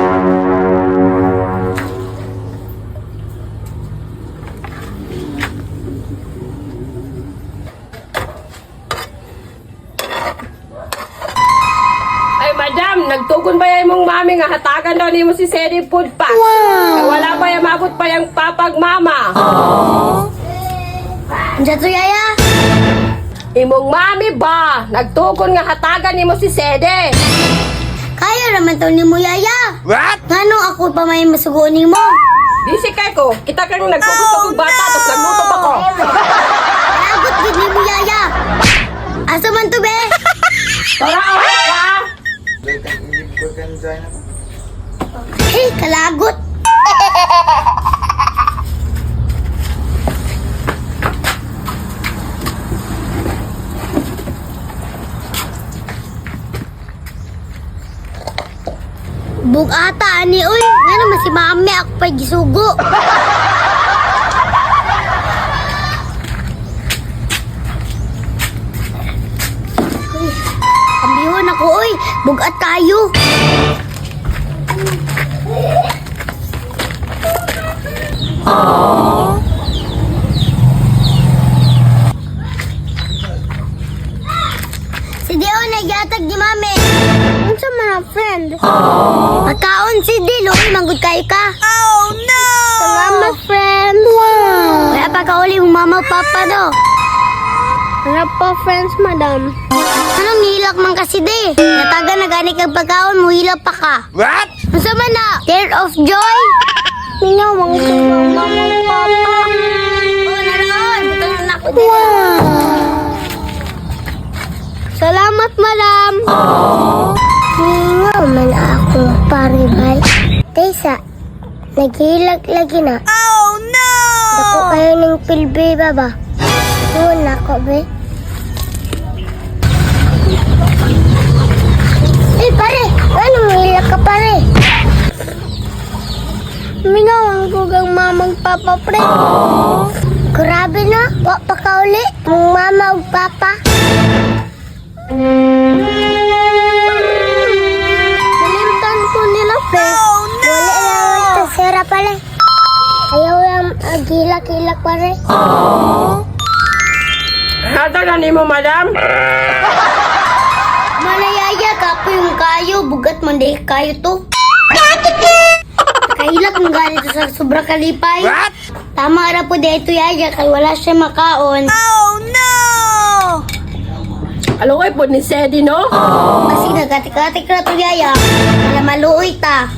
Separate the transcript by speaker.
Speaker 1: Ay, madam, nagtugon ba yan mong mami nga hatagan daw nimo si Sedi food pack? Wow. Wala pa yan, mabot pa yung papag mama.
Speaker 2: Unsa to, yaya?
Speaker 1: Imong mami ba? Nagtugon nga hatagan nimo si Sede.
Speaker 2: Kaya raman to nimo, yaya.
Speaker 3: What?
Speaker 2: Ngano ako pa may masugo nimo?
Speaker 1: Busy kay ko. Kita kang nagtugon pa kong bata, tapos nagluto pa ko.
Speaker 2: Lagot gid nimo, yaya. Asa man to, be?
Speaker 1: Tara, oh, ha?
Speaker 2: Hey, kalagot. Bugata ani oy. Ngano man si mami ako pa gisugo. Uy, Ambihon ako oy. Bugat kayo. Si Dion nagyatag ni mami. Unsa man ang friend? Pagkaon si Dilo, manggod kayo ka.
Speaker 4: Oh no!
Speaker 2: Salamat, friend. Wow. Wala pa kauli mong mama ug papa do. Wala pa friends, madam. Anong nihilak man kasi di? Nataga na gani kag pagkaon, muhilak pa ka.
Speaker 3: What?
Speaker 2: Unsa man na? Tear of joy? Mingaw, mga mama ug papa. Oh, naraon. Butang na ako dito. Salamat, madam. Mingaw man ako, pare bay. Taysa, naghilak lagi na.
Speaker 4: Oh no!
Speaker 2: Dako kayo ng pilbi, baba. Una ko, be. Eh, pare! Ano mo ka, pare? Mingaw ang gugang mamang papa, pre. Grabe na. Wa pa kauli. Mong mama ug papa. Nalimtan ko nila, pre.
Speaker 4: Oh no!
Speaker 2: Wala na lang sira pare. Ayaw lang agilak-ilak pare.
Speaker 1: Hatagan nimo, madam.
Speaker 2: Manayaya kapo yung kayo, bugat man dahil kayo to. Kahilak mong ganito sa sobra kalipay.
Speaker 3: What?
Speaker 2: Tama ra po dito yaya kay wala siya makaon.
Speaker 4: Oh no!
Speaker 1: Alukoy po ni Sedi, no?
Speaker 2: Kasi nagkatik-katik ra to yaya. Wala maluoy ta.